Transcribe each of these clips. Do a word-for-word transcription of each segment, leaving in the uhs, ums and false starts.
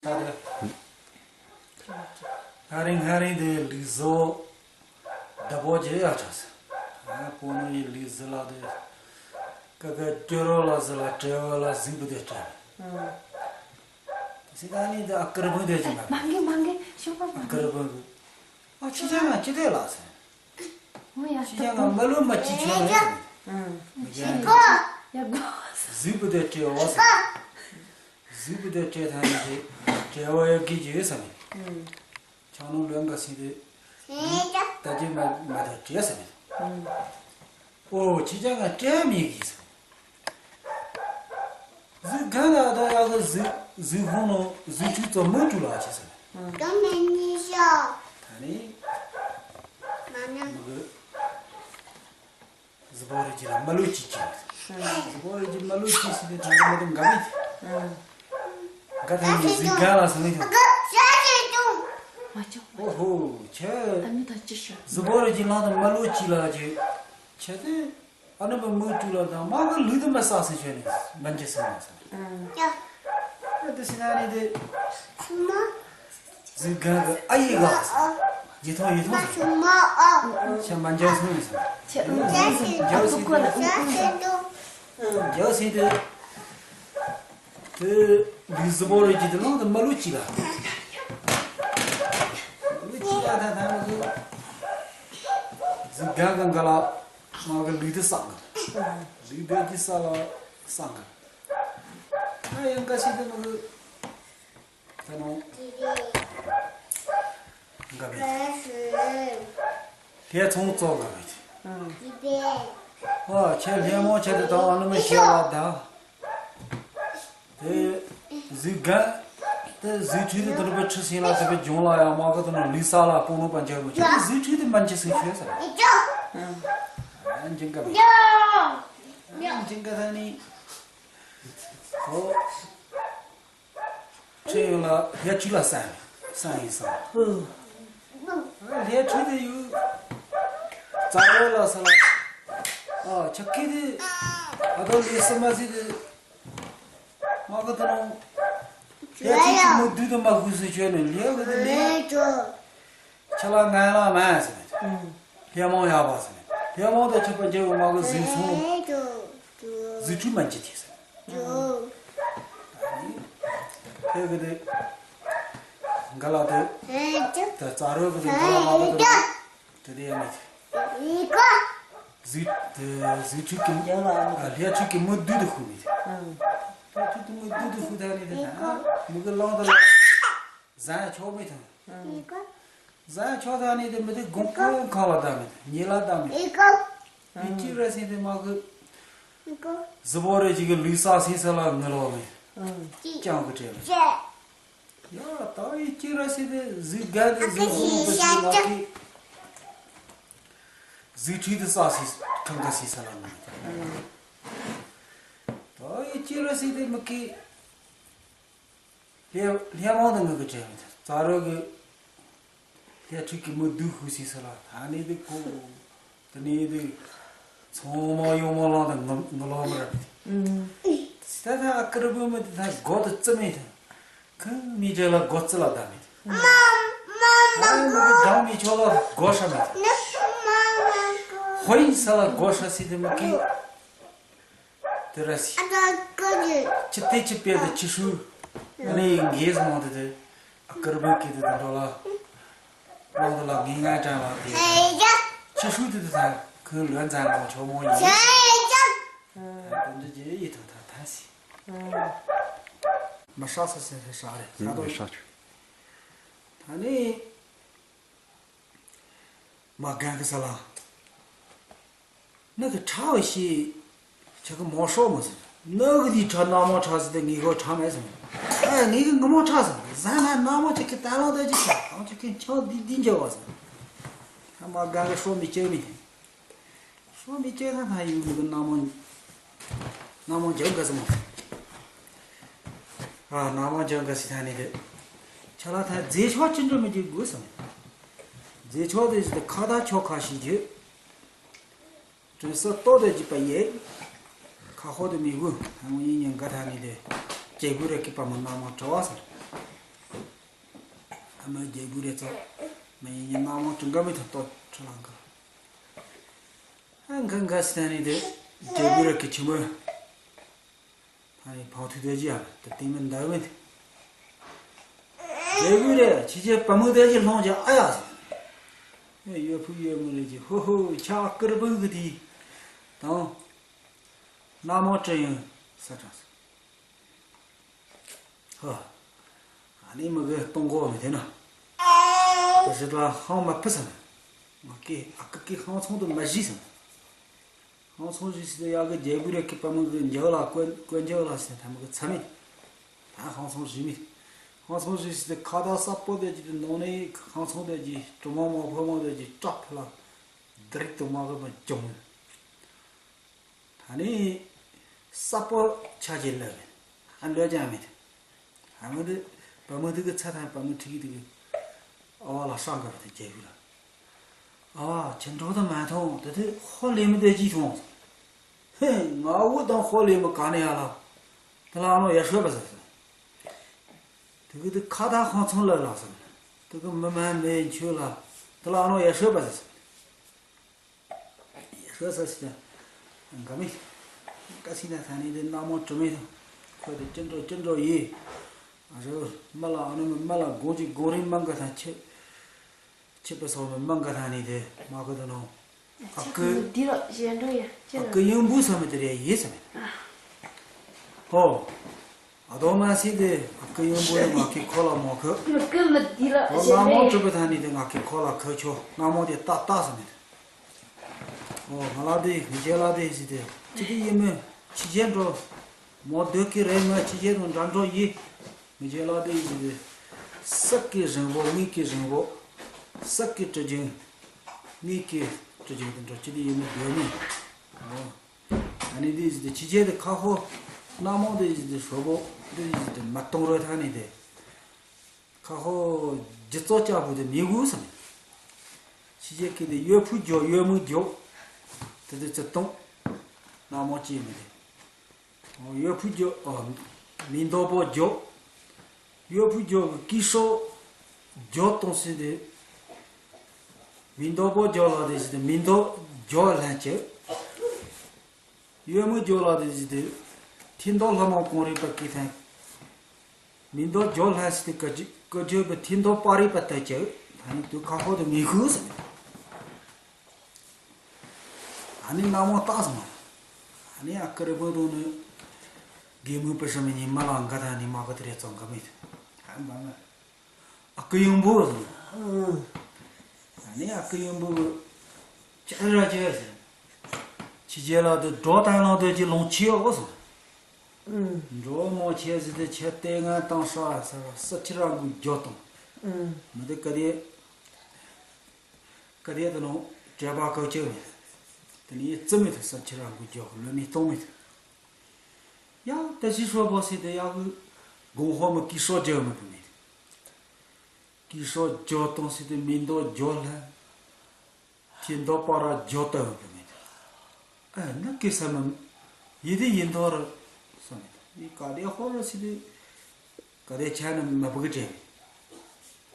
ད་དེ། ཧ་རིང་ཧ་རིང་དེ་ལུག་བཟོ་བདག་པོ་བྱེད་ཡག་ཆགས་སོང་། ཨ་པོ་ནོ་ཡི་ལུག་བཟོ་ལ་དེ་ཀ་ཀ་སྐྱོ་རོ་ལ་བཟོ་ལ་བྲེལ་བ་ལ་གཟིགས་པོ་དེ་སྤྲད། ཨང་། དེ་སི་ད་ནི་དེ་ཨ་ཀར་བུ་དེ་ཅི་མ་མ་གི་མ་གི་ཤོག་པ་མ་ཨ་གི་ཀར་བུ་གི། ཨ་ཁྱི་ཅག་ང་ཅི་དེ་ལ་ཟེར། ཨོ་ཡ་ཁྱི་ཅག་ང་མ་ལུ་མ་ཅི་ཆོད་ལ་ཟེར། ཨང་། མ་གི་ཡ་གོ། གཟིགས་པོ་དེ་སྤྲད་འོ་ཟེར། གཟིགས་པོ་དེ་སྤྲད་ཐང་ནི་དེ་བྲེལ་བ་ཡ་གི་ཅི་ཡོད་ཟེར་ནི། ཨང་། ཆང་ནང་ལོན་ག་སི་དེ། ད་ཅི་མ་མ་དེ་སྤྲད་ཟེར་ནི། ཨང་། ཨོ་ཁྱི་ཅག་ང་སྤྲད་མི་གི་ཟེར། གཟིགས་གང་ལ་ད་ཡག་གི་གཟིགས་གཟིགས་ཁོང་ནང་གཟིགས་ཁྲུས་ཙམ་མི་བཀྲུ་ལ་ཆེ་ཟེར། གང་ནས་ཉི་ཤོ། ད་ནི། མ་ནི། མི་གི། གཟིགས་པོ་རེ་ཅི་ལ་མ་ལུ་ཅི་ཅི། གཟིགས་པོ་རེ་ཅི་མ་ལུ་ཅི་ཟེར་ཏེ་ད་ནི་མ་དུ་འགའ་མི། འགའ་ཐང་ནི་གཟིགས་གང་ལ་ཟེར་མི་ཆོག་མ་ཅོ། ཨོ་ཧོ་ཁྱེད། ད་མི་ད་ཅི་ཤོ། གཟིགས་པོ་རེ་ཅི་ལང་དང་མ་ལུ་ཅི་ལ་ཅི། ཁྱེད་དེ། ཨ་ནི་མི་མུ་ཀྲུ་ལ་དང་མ་གི་ལུས་དུ་མ་ས་སི་ཆོས་ནི་མན་ཇི་སི་མ་ས། ཨ་དི་སི་ན་ནི་དེ། གཟིགས་གང་གི་ཨ་ཡི་ག་ས། ཡི་ཐོང་ཡི་ཐོང་ས། ཆ་མན་ཇི་སི་མ་ས། ཇ་སི་དེ། ཇ་སི་དེ། དེ་ལུས་སི་བོ་རེ་ཅི་དེ་ལོང་དུ་མ་ལུས་ཅི་ལ། མ་ལུས་ཅི་ལ་ད་ད་མ་གི། གཟིགས་གང་གི་ག་ལ། མ་གི་ལུས་དེ་བསགས་གི། ལུས་དེ་ཅི་ས་ལ་བསགས་གི། ཨ་ཡང་ག་ཤེད་དེ་མ་གི། ད་ནོ། འགའ་བི། ལྷའི་ཚོང་བཙོག་ག་བི། ཨ་ཁྱེད་ལྷའི་མོ་ཁྱེད་དེ་དང་ཨ་ནི་མི་ཤེས་ལ་ད། དེ་གཟིགས་གང་། དེ་གཟིགས་ཁྲུས་དེ་དུ་རུ་པའི་ཁྲི་སིང་ལ་དེ་པའི་ལྗོངས་ལ་ཡང་མ་གི་དུ་ནོ་ལུས་ས་ལ་སྤོང་ནོ་པ་འཇལ་མི་ཆོག་གཟིགས་ཁྲུས་དེ་མན་ཇི་སི་ཆོས་ཟེར། ཨ་འཇིང་ག་བི། འཇིང་ག་ད་ནི། ཨོ། ཁྲེ་ཡོད་ལ་ལྷའི་ཁྲུས་ལ་བསམ། བསམ་ཡིན་བསམ། ལྷའི་ཁྲུས་དེ་ཡོད། རྩ་བ་ལ་ས་ལ། ཨ་ཆ་ཀི་དེ། ཨ་ད་ལས་སི་མ་སི་དེ། མ་ག་ད་ནོ། ལྷའི་ཁྲུས་ཀྱི་མུ་བདུད་དུ་མ་ཁུ་སི་ཆོས་ནས་ལྷའི་གི་དེ་ལས། ཁྱེད་ལ་ང་ལ་མ་ཟེར་ནས། ལྷའི་མང་ཡག་པ་ཟེར་ནས། ལྷའི་མང་དུ་ཁྱབ་པ་རྒྱལ་བའི་མ་གི་གཟིགས་སོང་། གཟིགས་ཁྲུས་མན་ཇི་སི་ཟེར། ཨ་ནི། ཁྱེད་ཀྱི་དེ། འགའ་ལ་དེ། ད་རྩ་རོལ་གྱི་དེ་འགའ་ལ་མ་གི་དེ། དེ་དེ་ཡང་མེད། གཟིགས་དེ་གཟིགས་ཁྲུས་ཀྱི། ཡང་ལ་ཨ་ནི། ལྷའི་ཁྲུས་ཀྱི་མུ་བདུད་དུ་ཁུག་མེད། ལྷའི་ཁྲུས་ཀྱི་མུ་བདུད་དུ་ཁུག་ད་ནི་དེ་ད། མུ་གི་ལང་དུ་ལ། ཟན་ཆོག་མི་ཐང་། ཟན་ཆོག་ཐང་ནི་དེ་མི་དེ་དགོང་ཁོན་ཁང་ལ་བསྡད་མི་ཐང་། ཉེ་ལ་བསྡད་མི་ཐང་། དེ་གཅིག་ར་སེ་དེ་མ་གི། གཟི་བོ་རེ་གཅིག་གི་ལུས་ས་སེ་ས་ལ་ངུ་ལོ་མི། ཅང་གི་བྲེལ་ལ། ཡ་ད་ཡི་གཅིག་ར་སེ་དེ་གཟིགས་དགའ་དེ་གཟིགས་སོང་གི་ཞིག་ལ་གི། གཟིགས་ཁྲུས་དེ་ས་སེ་ཁང་ཁ་སེ་ས་ལ་ངུ་མི་ཐང་། ད་ཡི་གཅིག་ར་སེ་དེ་མི་གི། ལྷའི་ལྷའི་དབང་དུ་ངུ་གི་དྲན་མི་ཐུབ། རྩ་རོལ་གི་ལྷའི་ཁྲུས་ཀྱི་མུ་བདུད་ཧུ་སི་ས་ལ་ད་ནི་དེ་ཁོ། དེ་ནི་དེ་ཚང་མ་ཡོང་མ་ལང་དང་ངུ་ངུ་ལོག་མི་ར་མི་ཐུབ། ས་ཐ་ཨ་ཀི་རི་བུ་མི་དེ་ཐ་སྒོ་དུ་བཙུམ་མི་ཐུབ། ཁོང་མི་རྒྱལ་ལ་སྒོ་བཙུམ་ལ་བསྡད་མི་ཐུབ། ཨ་མི་དེ་སྒང་མི་ཆོག་ལ་སྒོ་ཧྲ་མི་ཐུབ། ཧོ་ཡིན་ས་ལ་སྒོ་ཧྲ་སི་དེ་མི་གི། དེ་ར་སི། ཁྱི་དེ་ཁྱི་དཔེ་དེ་ཁྱི་ཧྲུལ། ཨ་ནི་འགས་མང་དེ་དེ། ཨ་ཀར་བུ་ཀི་དེ་དང་འགྲོ་ལ། དབང་དུ་ལ་ངན་ངན་དྲན་ལ་དེ། ཁྱི་ཧྲུལ་དེ་དེ་ད་ཁོས་ལོན་ཙང་གོང་ཆོག་མོ་ཡིན། ད་དེ་འདྲ་རྗེས་ཡིད་དང་ད་ད་སི། མ་ཧྲ་ས་སེ་ཧྲ་རེད་ས་དོ། ཧྲ་ཆུ། ད་ནི། མ་རྒན་གི་ས་ལ། ནི་གི་ཁྲ་བ་ཤི། ཁྱེད་ཀྱི་མོ་ཧྲོ་མོ་ཟེར། ནི་གི་དེའི་ཁྲ་ནག་མོ་ཁྲ་ཟེར་ཏེ་ངེད་ཀྱི་ཁྲ་མེད་ཟེར། ཨ་ངེད་ཀྱི་ངུ་མོ་ཁྲ་ཟེར། ཟ་ན་ནག་མོ་ཁྱེད་ཀྱི་ད་ལོ་ད་ཅི་ཁྲ་དང་ཁྱེད་ཀྱི་ཆང་འདི་འདི་འཇལ་བ་ཟེར། ཨ་མ་རྒན་གི་ཧྲོ་མི་སྐྱེ་མི། ཧྲོ་མི་སྐྱེ་ན་ད་ཡུལ་མི་གི་ནག་མོ། ནག་མོ་འཇལ་དགའ་ཟེར་མོ། ཨ་ནག་མོ་འཇལ་དགའ་ཟེར་ད་ནི་དེ། ཁྱེད་ལ་ད་རྫས་ཆོག་ཅི་འགྲོ་མི་འཇུག་དགོས་སམ། རྫས་ཆོག་དེ་ཟེར་ཏེ་ཁ་ད་ཆོག་ཁ་ཤས་འཇུག་དྲི་ཟ་ལྟོ་དེ་བགྱིས་པ་ཡེ། ཁ་ཧོ་དེ་མི་དགོས། ཧ་ངོ་ཡིན་ཉན་ག་ཐ་ནི་དེ། ཇེ་གུ་རེ་ཀི་པ་མོ་ནག་མོ་བྲོ་བ་ཟེར། ཨ་མ་རྒྱལ་པོ་རེད་ཙང་། མ་ཡིན་ཉིན་གནམ་ལོ་བཅུ་འགའ་མི་ཐོག་ཏོ་ཁྲི་ལ་འགའ། ཨ་འགའ་འགའ་སི་ཐན་ནི་དེ་རྒྱལ་པོ་རེད་གི་ཆི་མོ། ད་ནི་བང་ཐུག་དེ་ཅི་ཡང་དེ་སྟེང་མི་འདའ་མི་དེ། རྒྱལ་པོ་རེད་ཁྱི་ཆེ་བ་མོ་དེ་ཅི་ལྷོང་ཅི་ཨ་ཡ་ཟེར། ཨེ་ཡོད་ཕུ་ཡོད་མོ་རེད་ཅི་ཧོ་ཧོ་ཆ་ཀིར་པུ་གི་དེ། དང་། གནམ་ལོ་བཅུ་ཡང་ས་དྲངས་སོ། ཧ། ཨ་ནི་མི་གི་གཏོང་གོ་མི་དེ་ན། དེ་ཟེར་ལ་ཧང་མ་ཕི་སམ། ང་ཀི་ཨ་ཀི་ཀི་ཧང་ཚོང་དུ་མ་བཞི་སམ། ཧང་ཚོང་བཞི་སི་དེ་ཡ་གི་རྒྱལ་པོ་རེ་ཀི་པ་མི་གི་འཇག་ལ་ཀོན་ཀོན་འཇག་ལ་སེ་ཐ་མི་གི་ཚ་མི། ད་ཧང་ཚོང་བཞི་མི། ཧང་ཚོང་བཞི་སི་དེ་ཁ་ད་ས་པོ་དེ་ཅི་དེ་ནང་ནས་ཧང་ཚོང་དེ་ཅི་གྲུ་མོ་མོ་ཕོ་མོ་དེ་ཅི་སྐྲག་ཕི་ལ་དི་རིག་ཏུ་མ་གི་མ་གྱོང་། ད་ནི་ས་པོ་ཆ་ཅེ་ལ་རེད། ཨ་ལོས་ཀྱང་མེད། ཨ་མ་དེ་བ་མོ་དེ་གི་ཚ་དང་བ་མོ་ཁྲི་གི་དེ་གི་ཨ་བ་ལ་སྲང་ག་རེ་དེ་རྒྱལ་པོ་ལ། ཨ་བ་ཁྱེད་འགྲོ་དང་མ་མཐོང་དེ་དེ་ཧོ་ལེ་མི་དེ་ཅི་མཐོང་། ཧེ་ང་འུ་དང་ཧོ་ལེ་མི་ག་ནས་ཡ་ལ། དེ་ལ་ཨ་ནོ་ཡ་ཤོད་པ་ཟེར་སོང་། དེ་གི་དེ་ཁ་ད་ཁང་ཚང་ལ་ལ་སོང་། དེ་གི་མི་མ་མེད་ཆོས་ལ་དེ་ལ་ཨ་ནོ་ཡ་ཤོད་པ་ཟེར་སོང་། ཧྲོ་ས་སི་ཏ། འགའ་མི། ཀ་སི་ན་ཐ་ནི་དེ་གནམ་ལོ་དྲི་མེད་དང་། ཁོ་དེ་ཅི་འགྲོ་ཅི་འགྲོ་ཡིན། ཨ་རོ། མི་ལ་ཨ་ནི་མི་མི་ལ་དགོང་གཅིག་དགོང་རིང་མང་ག་ཐང་ཆེ། ཆེ་པ་སོ་མི་མང་ག་ཐང་ནི་དེ་མ་གོ་དོ་ནོ། ཨ་ཁུ། འདི་ལ་གཞན་འགྲོ་ཡ་ཅི་ཨ་ལ། ཁུ་ཡོན་བུ་ས་མི་དེ་རེ་ཡིན་ས་མི། ཧོ། ཨ་དོ་མ་སི་དེ་ཨ་ཁུ་ཡོན་བུ་ལ་ང་ཁི་ཁོ་ལ་མོ་ཁུ། ང་ཁུ་མི་འདི་ལ་ཨོ་གཞན་གནམ་ལོ་འགྲོ་དྲི་པའི་ཐང་ནི་དེ་ང་ཁི་ཁོ་ལ་ཁུ་ཆོ་གནམ་ལོ་དེ་ཏག་ཏག་ས་མི་དེ། ཨོ་ང་ལ་དེ་ངི་ཅེ་ལ་དེ་ཟི་དེ་ཅི་དེ་ཡིན་མོད་ཕྱི་རྒྱལ་འགྲོ། མོ་སྡོད་ཀི་རེད་མོད་ཕྱི་རྒྱལ་དང་འདྲ་འགྲོ་ཡིན། ངི་ཅེ་ལ་དེ་ཟི་དེ། སག་གི་རིང་པོ་ངི་གི་རིང་པོ། སག་གི་དྲི་རྒྱུན། ངི་གི་དྲི་རྒྱུན་དེ་འགྲོ་ཅི་དེ་ཡིན་མོད་སྡོད་མི། ཨོ། ཨ་ནི་དེ་ཟི་དེ་ཕྱི་རྒྱལ་དེ་ཁ་ཧོ། གནམ་ལོ་དེ་ཟི་དེ་ཧྲོ་པོ་དེ་ཟི་དེ་མ་གཏོང་རོ་ཐ་ནི་དེ། ཁ་ཧོ། རྒྱུ་ཙོག་ཅག་པོ་དེ་མི་དགོས་སམ། ཕྱི་རྒྱལ་ཁྱེད་དེ་ཡོད་ཕུ་རྒྱོ་ཡོད་མུ་རྒྱོ། དེ་དེ་ཚེ་གཏོང་། གནམ་ལོ་ཅི་མི་དེ། ཡོད་ཕུ་རྒྱོ། མི་མདོག་པོ་རྒྱོ། ཡོད་ཕུ་རྒྱོ་གི་སྐྱིད་སྲོག་རྒྱོ་གཏོང་སྲིད་དེ། མི་མདོག་པོ་རྒྱོ་ལ་དེ་ཟི་དེ་མི་མདོག་རྒྱོ་ལྷན་ཅེ། ཡོད་མུ་རྒྱོ་ལ་དེ་ཟི་དེ། ཐིན་མདོག་ལྷ་མོ་གོང་རིག་པ་ཀི་ཐན། མི་མདོག་རྒྱོ་ལྷན་སི་དེ་ཀ་ཅི་ཀ་ཅོ་པའི་ཐིན་མདོག་པ་རིག་པ་ལྟ་ཅེ། ད་ནི་དུ་ཁ་ཧོ་དེ་ངེས་ཤུ་ཟེར། ཨ་ནི་གནམ་ལོ་རྟགས་སོང་། ཨ་ནི་ཨ་ཀ་རི་བོ་དོ་ནི། དགེ་མོ་པི་ཧྲ་མི་ཉི་མ་ལ་འགའ་ཐ་ནི་མ་ག་དེ་རེ་ཙང་ག་མི་ཐ་ཧ་མ་མ། ཨ་ཀི་ཡོན་པོ། ཨ་ནི་ཨ་ཀི་ཡོན་པོ་གི་ཅི་ར་ཅི་ཟེར། ཕྱི་རྒྱལ་ལ་དུ་འགྲོ་དང་ལོང་དུ་ཅི་ལོང་ཆི་ཡོག་གོ་སོང་། འགྲོ་མོ་ཆེ་ཟི་དུ་ཆེ་ལྟས་ངན་བཏང་ས་ཟེར་བ་ས་ཕྱི་ར་འགུལ་རྒྱོ་དང་། མི་དུ་ཀ་དེ། ཀ་དེ་དུ་ལོང་བྲེ་བ་ཀ་ཅི་མེད། དེ་ནི་ཡི་རྩི་མེད་དུ་ས་ཕྱི་ར་འགུལ་རྒྱོ་ལོ་མི་གཏོང་མེད་དུ། ཡང་ཏི་ཤི་ཧྲོ་བོ་སི་དེ་ཡག་གི་གོང་ཧོ་མི་ཀི་ཧྲོ་རྒྱལ་མི་བུ་མེད། ཀི་ཧྲོ་རྒྱོ་གཏོང་སི་དེ་མི་མདོག་རྒྱོ་ལྷན། ཐི་མདོག་པ་ར་རྒྱོ་ཏི་བུ་མེད། ཨ་ནི་ཀི་ས་མི། ཡི་དེ་ཡིན་མདོག་ར་ས་མེད། ཡི་ག་དེ་ཧོ་ར་སི་དེ། ག་དེ་ཆ་ནི་མ་བུ་གི་དྲན།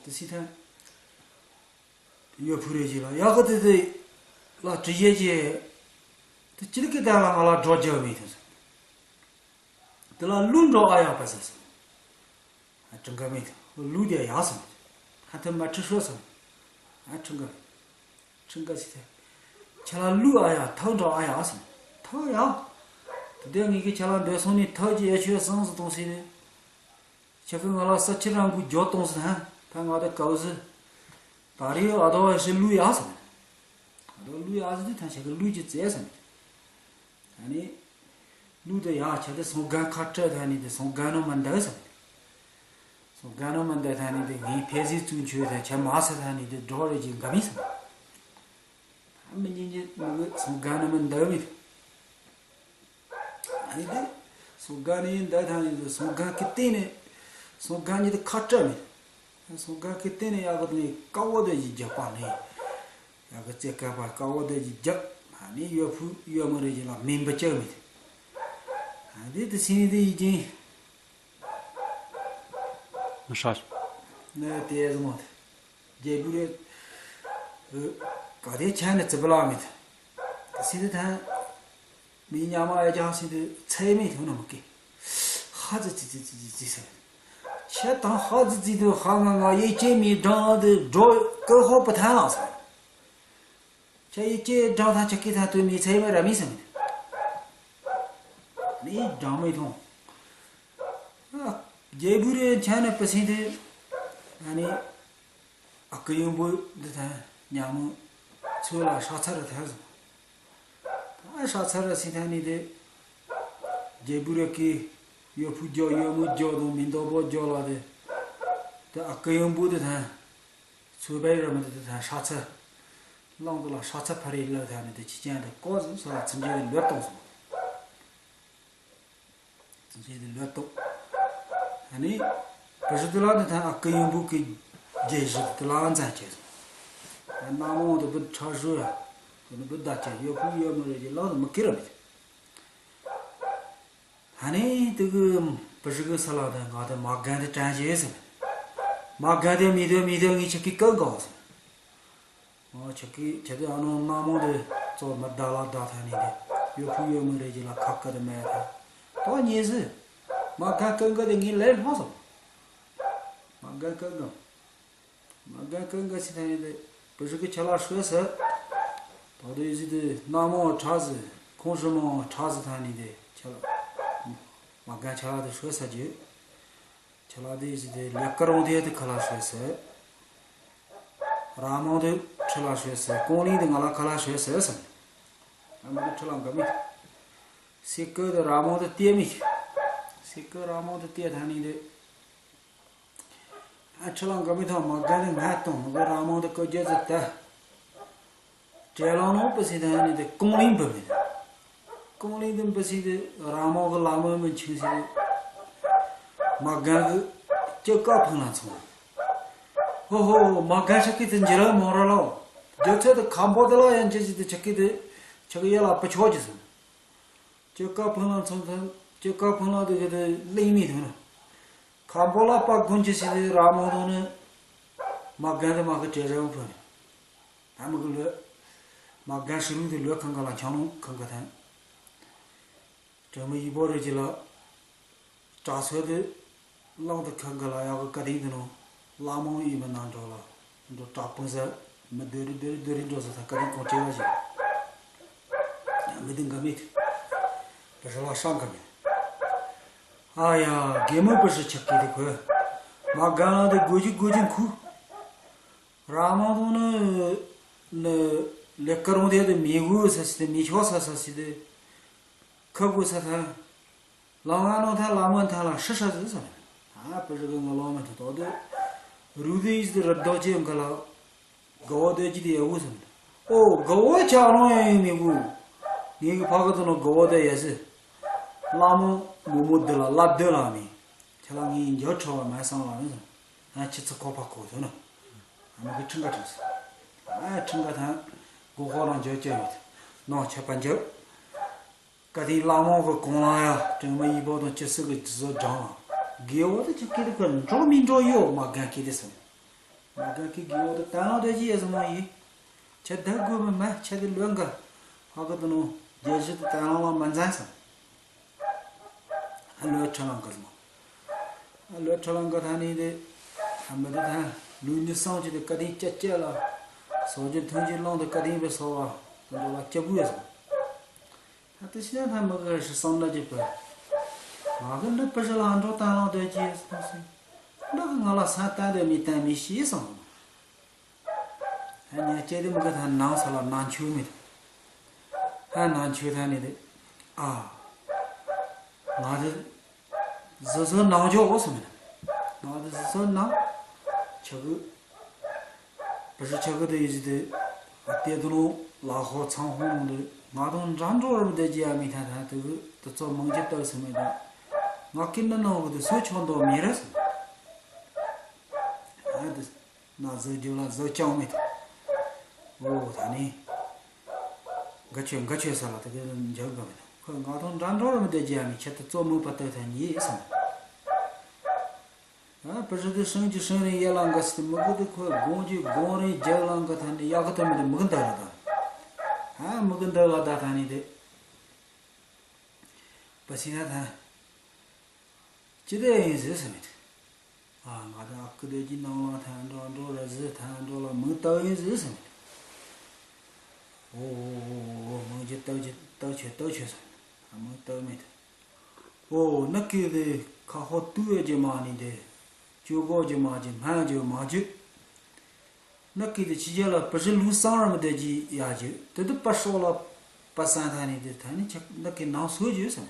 དི་སི་ཐན། ཡོད་ཕུ་རེ་ཅི་ལ་ཡག་གི་དེ་དེ་ལ་དྲི་ཡེ་ཅི། དེ་ཅི་ལི་ཀི་ད་ལ་ང་ལ་འགྲོ་རྒྱུ་མེད་དེ། དེ་ལ་ལུ་འགྲོ་ཨ་ཡག་པ་ཟེར་སོང་། ཨ་ཀྲིང་ཀ་མེད་དེ་ལུ་དེ་ཡག་སོང་། ཧ་ཐི་མ་ཁྲི་ཧྲོ་སོང་། ཨ་ཀྲིང་ཀ་མེད། ཁྲིང་ཀ་སི་ཐེ། ཁྱེད་ལ་ལུ་ཨ་ཡག་ཐག་འགྲོ་ཨ་ཡག་སོང་། ཐག་ཡག་དེ་དེ་ངེད་ཀྱི་ཁྱེད་ལ་འདོད་སོང་ནི་ཐག་ཅི་ཡ་ཆོས་བཟང་སུ་གཏོང་སྲིད་ནི། ཁྱེད་ཀྱི་ང་ལ་ས་ཕྱི་རང་གུ་རྒྱོ་གཏོང་ཟེར་ཧ། ད་ང་ད་གའུ་ཟེར། ད་རེས་ཨ་དོ་ཨ་ཤི་ལུ་ཡ་ཟེར། ཨ་དོ་ལུ་ཡ་ཟེར་དུས་ད་ཁྱེད་ཀྱི་ལུ་ཅི་བཙལ་ཟེར། ད་ནི། ལུ་དེ་ཡ་ཁྱེད་དེ་སོང་གན་ཁ་སྤྲད་ད་ནི་དེ་སོང་གན་ནོ་མ་འདའ་ཟེར། སོང་གན་ནོ་མ་འདའ་ད་ནི་དེ་ངའི་ཕལ་སྲིད་བཙུན་ཆོས་ད་ཁྱེད་མ་ཟེར་ད་ནི་དེ་འགྲོ་རེ་ཅི་འགའ་མི་ཟེར། ད་མི་ཉིན་ཉིན་མི་གི་སོང་གན་ནོ་མ་འདའ་མི། ཨ་ནི་དེ། སོང་གན་ནི་འདའ་ཐང་ནི་དེ་སོང་གན་གི་སྟེང་ནས། སོང་གན་ཉིད་དེ་ཁ་སྤྲད་མེད། སོང་གན་གི་སྟེང་ནས་ཡག་གི་དེ་ནི་དཀའ་བོ་དེ་ཡི་རྒྱག་པ་ནི། ཡག་གི་རྩེ་དཀའ་བ་དཀའ་བོ་དེ་ཡི་རྒྱག་ཨ་ནི་ཡོད་ཕུ་ཡོད་མི་རེ་ཡིན་ལ་མིན་པ་བཅག་མེད། ཨ་དེ་དེ་སེང་ནི་དེ་ཡི་རྒྱིན། ཧྲ། ནི་དེ་ཟེར་མོ་དེ། རྒྱལ་པོ་རེད། ག་དེ་ཆ་ནས་ཙི་པི་ལ་མེད། དེ་སྲིད་དུ་ཐན། མི་ཉ་མ་ཡ་རྒྱག་སྲིད་དུ་ཚད་མེད་ཐུག་ན་མི་སྐད། ཧ་ཙི་ཙི་ཙི་ཙི་ཙི་ཟེར། ཁྱེད་དང་ཧ་ཙི་ཙི་དུ་ཧ་ང་ང་ཡེ་ཅེ་མི་འགྲང་དུ་འགྲོ་ཀི་ཧོ་པ་ཐན་ལ་ཟེར། ཁྱེད་ཡེ་ཅེ་འགྲང་ཐང་ཆ་ཀི་ཐང་དུ་མི་ཚད་མེད་ར་མི་ཟེར། མི་འགྲང་མི་ཐུང་། རྒྱལ་པོ་རེ་ཆ་ནས་པི་སིན་དེ། ཨ་ནི། ཨ་ཀི་ཡོན་པོ་འདི་ཐང་ཉ་མོ་ཚོས་ལ་ཧྲ་ཚ་ར་ཐང་སོང་། ད་ཧྲ་ཚ་ར་སི་ཐང་ནི་དེ། རྒྱལ་པོ་རེ་ཀི་ཡོ་ཕུ་རྒྱོ་ཡོ་མུ་རྒྱོ་དང་མི་མདོ་པོ་རྒྱོ་ལ་དེ། དེ་ཨ་ཀི་ཡོན་པོ་དེ་ཐང་། ཚོས་པའི་ར་མི་དེ་དེ་ཐང་ཧྲ་ཚ། གླང་དུ་ལ་ཧྲ་ཚ་ཕ་རེ་ལ་ཐང་ནི་དེ་ཅི་ཅན་དེ་ཀོ་ཟིན་སོ་ལ་ཚིམ་རྒྱས་དེ་ལོད་གཏོང་སོང་། ཚིམ་རྒྱས་དེ་ལོད་གཏོང་། ཨ་ནི། བུ་ཞུ་དེ་ལ་དེ་ཐང་ཨ་ཀི་ཡོན་པོ་ཀི་རྒྱལ་ཞི་དེ་ལ་འཛིན་བྱས་སོང་། ཨ་ན་མོ་དེ་བུ་ཁྲ་ཞུ་ཡ། དེ་ནི་བུ་ད་ཅན་ཡོ་ཕུ་ཡོ་མུ་རེ་ཀི་གླང་དུ་མི་ཀི་ར་མི་དེ། ཧ་ནི་དེ་གི་བུ་ཞིག་གི་ས་ལ་དེ་ང་དེ་མ་རྒན་དེ་དྲན་བྱས་ཟིན། མ་རྒན་དེ་མི་དེ་མི་དེ་ངའི་ཆ་ཀི་ཀི་གོ་ཟིན། ཨོ་ཆ་ཀི་ཆ་དེ་ཨ་ནོ་ན་མོ་དེ་ཙོ་མ་ད་ལ་ད་ཐ་ནི་དེ་ཡོ་ཕུ་ཡོ་མུ་རེ་ཀི་ལ་ཁ་ཀ་དེ་མེད་ཐ། ཏོ་ཉེ་ཟི། མ་རྒན་ཀི་གོ་དེ་ངའི་ལས་ལྷོ་ཟིན། མ་རྒན་ཀི་གོ། མ་རྒན་ཀི་གོ་སི་ཐ་ནི་དེ་བུ་ཞིག་གི་ཆ་ལ་ཤོད་ཟེར། ད་དུ་ཡི་ཟི་དེ་ན་མོ་ཁྲ་ཟི་ཁོང་ཧྲི་མོ་ཁྲ་ཟི་ཐ་ནི་དེ་ཆ་ལ། མ་རྒན་ཆ་ལ་དེ་ཤོད་ཟེར་གྱི། ཆ་ལ་དེ་ཡི་ཟི་དེ་ལེ་ཀ་རོང་དེ་དེ་ཁ་ལ་ཤོད་ཟེར། ར་མོ་དེ་ཁྲི་ལ་ཤོད་ཟེར། ཀོང་ལིང་དེ་ང་ལ་ཁ་ལ་ཤོད་ཟེར་ཟེར། ཨ་མ་དེ་ཁྲི་ལ་འགའ་མི། སི་ཀི་དེ་ར་མོ་དེ་ལྟས་མི། སི་ཀི་ར་མོ་དེ་ལྟས་ཐ་ནི་དེ། ཨ་ཁྲི་ལ་འགའ་མི་ཐང་མ་རྒན་དེ་ང་གཏོང་མི་གི་ར་མོ་དེ་ཀི་རྒྱ་ཟི་ད། བྲེ་ལང་ནོ་པི་སི་ཐ་ནི་དེ་ཀོང་ལིང་བུ་མི། ཀོང་ལིང་དེ་པི་སི་དེ་ར་མོ་གི་ལ་མོ་མི་ཆིང་སི། མ་རྒན་གི་ཅི་ཀ་ཕུང་ལ་ཚོང་། ཧོ་ཧོ་མ་རྒན་ཆ་ཀི་དེ་འཇི་ར་མོ་ར་ལོ། རྒྱུ་ཚོད་དེ་ཁམ་པོ་དེ་ལ་ཡང་ཅི་ཞིག་དེ་ཆ་ཀི་དེ་ཆ་ཀི་ཡ་ལ་པི་ཆོ་ཅི་སོང་། ཅི་ཀ་ཕུང་ལ་ཚོང་ཐང་ཅི་ཀ་ཕུང་ལ་དེ་གི་དེ་གླིང་མི་ཐོན་ནོ། ཁམ་པོ་ལ་པ་དགུན་གྱི་ཞིག་དེ་ར་མོ་དོ་ནི། མ་རྒན་དེ་མ་གི་བྲེ་ར་མོ་ཕུང་ནི། ད་མི་གི་ལོས། མ་རྒན་ཧྲི་ལུང་དེ་ལོས་ཁང་ག་ལ་ཆང་ལུང་ཁང་ག་ཐན། དྲི་མི་ཡི་པོ་རེ་ཅི་ལ། དྲག་སོད་དེ། གླང་དེ་ཁང་ག་ལ་ཡག་གི་བཀའ་དྲིན་དེ་ནོ། བླ་མང་ཡིན་མི་ནང་འགྲོ་ལ། འགྲོ་དྲག་སྤུངས་ཟེར། མི་སྡོད་རི་སྡོད་རི་སྡོད་རི་འགྲོ་ཟེར་ད་བཀའ་དྲིན་གོང་ཆེ་བ་ཞིག་མི་དེ་འགའ་མེད། བུ་ཧྲི་ལ་ཧྲང་ག་མེད། ཨ་ཡ་རྒན་མོ་བུ་ཧྲི་ཆག་གི་དེ་ཁོས། མ་རྒན་ལ་དེ་དགོས་ཀྱི་དགོས་ཀྱི་ཁུ། ར་མ་དང་ནི། ནི། ལེ་ཀ་རོང་དེ་དེ་མི་དགོས་ས་སི་དེ་མི་ཆོག་ས་ས་སི་དེ། ཁ་དགོས་ས་ཐ། ལ་ང་ནོ་ཐ་ལ་མོ་ཐ་ལ་ཧྲི་ཧྲ་ཟི་ས། ཨ་པི་ཧྲི་གི་ང་ལོ་མི་ཐ་ཏོ་དེ། རུ་དེ་ཡིས་དེ་རི་རྡོ་ཅེ་འགའ་ལ། དགའ་བོ་དེ་ཅི་དེ་ཡ་བུ་ས། ཨོ་དགའ་བོ་ཆ་རོང་ཡ་ཡིན་མི་དགོས། ངེད་ཀྱི་ཕ་གི་དེ་ནོ་དགའ་བོ་དེ་ཡ་ཟི། ལ་མོ་མོ་མོ་དེ་ལ་ལ་དེ་ལ་མི། ཁྱེད་ལ་ངའི་འཇའ་ཁྲོ་བ་མ་སང་ལ་ནི། ང་ཁྱི་ཚི་ཁོ་པ་ཁོ་ཐོན་ནོ། ཨ་མ་གི་ཁྲིང་ག་ཁྲིང་སི། ཨ་ཁྲིང་ག་ཐང་། མགོ་ཁོག་རང་འཇོ་ཅེ་ཡོད། ནོ་ཆད་པ་འཇོ། བཀའ་དྲིན་བླ་མ་གི་གོང་ལ་ཡ། དྲིན་མ་ཡི་པོ་དང་ཅི་སི་གི་ཇི་བཟོ་སྦྱང་ལ། དགེ་བོ་དེ་ཆི་ཀི་དེ་ཁོ་འགྲོ་མི་འགྲོ་ཡོད་མ་རྒན་ཁི་དེ་སི། མ་རྒན་ཁི་དགེ་བོ་དེ་བསྟན་ལ་དེ་ཅི་ཡེ་སི་མ་ཡི། ཆད་ད་དགོས་མི་མ་ཆད་དེ་ལོན་ག་ཧ་གི་དུ་ནོ། རྒྱལ་སྲིད་དེ་བསྟན་ལ་མ་འཛན་སི། ཨ་ལོས་ཁྲ་ལང་ཀ་ཟེར་མོ། ཨ་ལོས་ཁྲ་ལང་ཀ་ཐ་ནི་དེ། ཨ་མི་དེ་ཐ། ལུས་ནི་སངས་ཀྱི་དེ་བཀའ་དྲིན་ཅ་ཅ་ལ། སོ་ཇི་ཐུན་གྱི་ལོང་དེ་བཀའ་དྲིན་པའི་སོ་བ། དེ་འགྲོ་ལ་སྐྱབས་བུ་ཡ་ཟེར། ད་དེ་ཤི་ན་ཐ་མི་གི་ཧྲི་སང་ན་ཅི་པ། ང་གི་འདི་པི་ཧྲི་ལ་འགྲོ་བཏང་ལང་དོ་ཅི་ཡ་ཟེར་སོང་སི། འདི་གི་ང་ལ་ས་བཏང་དེ་མི་བཏང་མི་ཤེས་སོང་། ཧ་ཉ་ཅེ་དེ་མི་ག་ཐ་ནང་ས་ལ་ནང་ཆུ་མེད། ཧ་ནང་ཆུ་ཐ་ནི་དེ། ཨ། ང་དེ། ཟི་ཟི་ནང་ཆོ་འོ་སི་མེད། ང་དེ་ཟི་ཟི་ནང་། ཆ་གི། བུ་ཧྲི་ཆ་གི་དེ་ཡི་ཟི་དེ། ཨ་དེ་དུ་ནོ་ལ་ཧོ་ཚང་ཧོ་མོ་དེ། ང་དང་འདྲ་འགྲོ་རུ་དེ་ཅི་ཡ་མི་ཐ་ཐ་དེ་གི་དེ་ཚོ་མང་ཆེ་བཏགས་སི་མེད་དེ། ང་ཀི་ནི་ནང་གི་དེ་སོ་ཆོ་འདོ་མི་རེད་སི། ཨ་དེ། ན་ཟོ་རྒྱུ་ལ་ཟོ་ཅང་མེད། འོ་ད་ནི། འགའ་ཆོས་འགའ་ཆོས་ས་ལ་དེ་གི་འཇག་ག་མེད། ཁོས་ང་དང་འདྲ་འགྲོ་རུ་མི་དེ་རྒྱ་མི་ཁྱེད་དུ་གཙོ་མོས་པ་ལྟོས་ཐ་ཉིད་སོང་། ཨ་ པ་རི་དེ་སྲིན་གྱི་སྲིན་རིང་ཡལ་ལ་འགའ་ཟེར་དེ་མི་གི་དེ་ཁོས་དགུང་གི་དགུང་རིང་རྒྱབ་ལ་འགའ་ཐ་ནི་ཡག་གི་དེ་མི་དེ་མི་གི་འདུག་ལ་ད། ཧ་མི་གི་འདུག་ལ་ད་ཐ་ནི་དེ། པ་སི་ན་ཐ། ཅི་དེ་ཡིན་ཟེར་ཟེར་མི་དེ། ཨ་ང་ད་ཨ་ཁུ་དེ་གྱི་ནང་ལ་ཐ་འགྲོ་འགྲོ་ར་ཟེར་ཐ་འགྲོ་ལ་མི་ལྟ་ཡིན་ཟེར་ཟེར་མི་དེ། ཨོ་ཨོ་ཨོ་ཨོ་མང་ཇི་ལྟ་ཇི་ལྟ་ཆོས་ལྟ་ཆོས་ཟེར་མི་དེ། ཨ་མི་ལྟ་མི་དེ། ཨོ་ནག་གི་དེ་ཁ་ཧོ་ཏུ་ཡོད་ཀྱི་མ་ནི་དེ། ཅུ་གོ་ཀྱི་མ་ཀྱི་སྨན་ཀྱི་མ་ཀྱི། ནག་གི་དེ་ཕྱི་རྒྱལ་ལ་པི་ཞི་ལུས་སང་ར་མི་དེ་ཀྱི་ཡ་ཀྱི་དེ་དུ་པ་ཤོག་ལ་པ་སང་ཐ་ནི་དེ་ཐ་ནི་ཆ་ནག་གི་ནང་སོ་ཀྱི་སང་།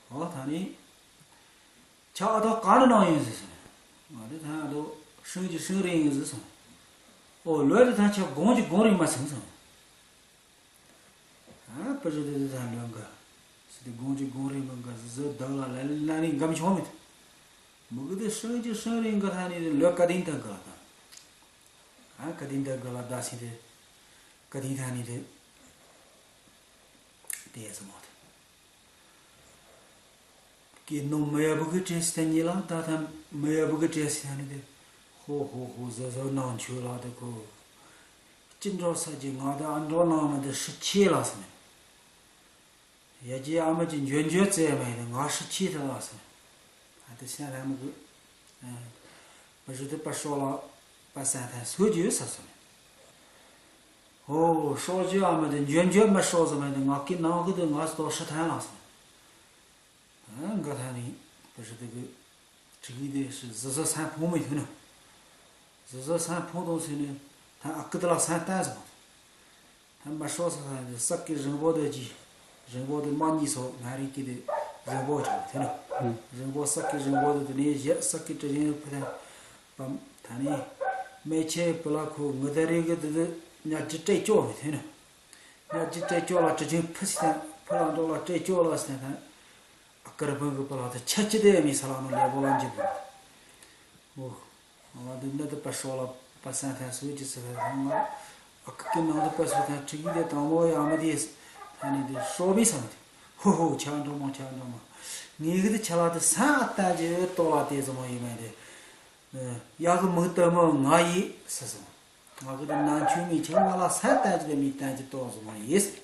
ཨོ་ཐ་ནི་ཆ་ཨ་ཐོ་ག་ནི་ནང་ཡིན་ཟེར་སང་། ང་དེ་ཐ་ཨ་ཐོ་ཤིང་ཀྱི་ཤིང་རིང་ཡིན་ཟེར་སང་། ཨོ་ལོས་དེ་ཐ་ཆ་དགོང་ཀྱི་དགོང་རིང་མ་སང་སང་། ཨ་པི་ཞི་དེ་དེ་ཐ་ལོན་ག་སི་དེ་དགོང་ཀྱི་དགོང་རིང་མ་ག་ཟི་ཟི་བདག་ལ་ལ་ལ་རིང་གམ་ཆོག་མེད། མི་གི་དེ་སྲིན་གྱི་སྲིན་རིང་གི་ཐ་ནི་དེ་ལོས་ག་དིན་ཐ་ག་ལ་ད། ཨ་ག་དིན་ཐ་ག་ལ་ད་སི་དེ་ག་དིན་ཐ་ནི་དེ་དེ་ཡ་ཟི་མོ་དེ། ཀི་ནོ་མི་ཡ་བུ་གི་བྲེས་སི་ཐ་ཉི་ལ་ད་ཐ་མི་ཡ་བུ་གི་བྲེས་སི་ཐ་ནི་དེ། ཧོ་ཧོ་ཧོ་ཟི་ཟི་ནང་ཆོས་ལ་དེ་ཁོ། ཅི་འགྲོ་ས་ཀྱི་ང་དེ་ཨ་འགྲོ་ནང་མི་དེ་ཧྲི་ཆེ་ལ་སི་མེད། ཡ་ཀྱི་ཨ་མ་ཀྱི་འཇོན་འཇོན་བཙལ་མ་ཡིན་ང་ཧྲི་ཆེ་ཐལ་ལ་སོང་། ཨ་དེ་སེ་ར་མི་གི། པ་ཞི་དེ་པ་ཤོག་ལ་པ་སང་ཐ་སོ་ཀྱི་ཡོད་ས་སོང་། ཧོ་ཤོག་ཀྱི་ཨ་མ་དེ་འཇོན་འཇོན་མ་ཤོག་ཟེར་མ་དེ་ང་ཀི་ནང་གི་དེ་ང་སྟོ་ཧྲི་ཐལ་ལ་སོང་། ཨ་འགའ་ཐ་ནི་པ་ཞི་དེ་གི། ཁྲི་གི་དེ་ཞི་ཟི་ཟི་སང་ཕོང་མི་ཐུ་ནི། ཟི་ཟི་སང་ཕོང་དང་ཟེར་ནི། ཐ་ཨ་ཀི་དེ་ལ་སང་ཏན་ཟེར་མ། ཐ་མ་ཤོག་ས་ས་དེ་ས་ཀི་རིང་པོ་དེ་ཀྱི། རིང་པོ་དེ་མ་གཉིས་སོ་ང་རིག་གི་དེ་རིང་པོ་ཆགས་ཐུ་ནི། རིང་པོ་ས་ཀི་རིང་པོ་དེ་དེ་ནས་བཞི་ས་ཀི་དྲི་རིང་ཕུ་ཐ། པམ་ཐ་ནི། མེ་ཆེ་པུ་ལ་ཁོ་ངུ་ད་རིག་གི་དེ་དེ་ཉ་ཅི་སྤྲད་ཅོག་མི་ཐུ་ནི། ཉ་ཅི་སྤྲད་ཅོག་ལ་དྲི་ཆུང་ཕུ་སི་ཐ་ཕུ་ལ་འགྲོ་ལ་སྤྲད་ཅོག་ལ་སི་ཐ། ཨ་ཀར་བུན་གི་པ་ལ་ད་ཆ་ཅི་དེ་མི་ས་ལ་མ་ལེ་བོ་ལ་འཇི་བུ། ཨོ། ང་དེ་ནི་དེ་པ་ཤོག་ལ་པ་སང་ཐ་སུ་ཅི་སི་ཐ་ང་། ཨ་ཀི་ཀི་ནང་དུ་པ་སུ་ཐ་ཁྲི་གི་དེ་དང་མོ་ཡ་མི་དེ་ཐ་ནི་དེ་ཤོ་བི་སང་དེ། ཧོ་ཧོ་ཆ་འགྲོ་མོ་ཆ་འགྲོ་མོ། ངེད་གི་དེ་ཆ་ལ་དེ་སང་ཨ་ཏ་ཅི་ཏོ་ལ་དེ་ཟ་མོ་ཡི་མ་དེ། ཡ་གི་མི་ལྟ་མོ་ང་ཡི་སི་སོང་། ང་གི་དེ་ནང་ཆོས་མི་ཆེན་མོ་ལ་ས་ཏན་ཅི་དེ་མི་ཏན་ཅི་ཏོ་ཟ་མོ་ཡི་སི།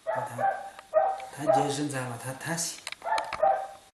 ད་ད་རྒྱལ་སྲིད་མཛད་ལ་ད་ད་སི།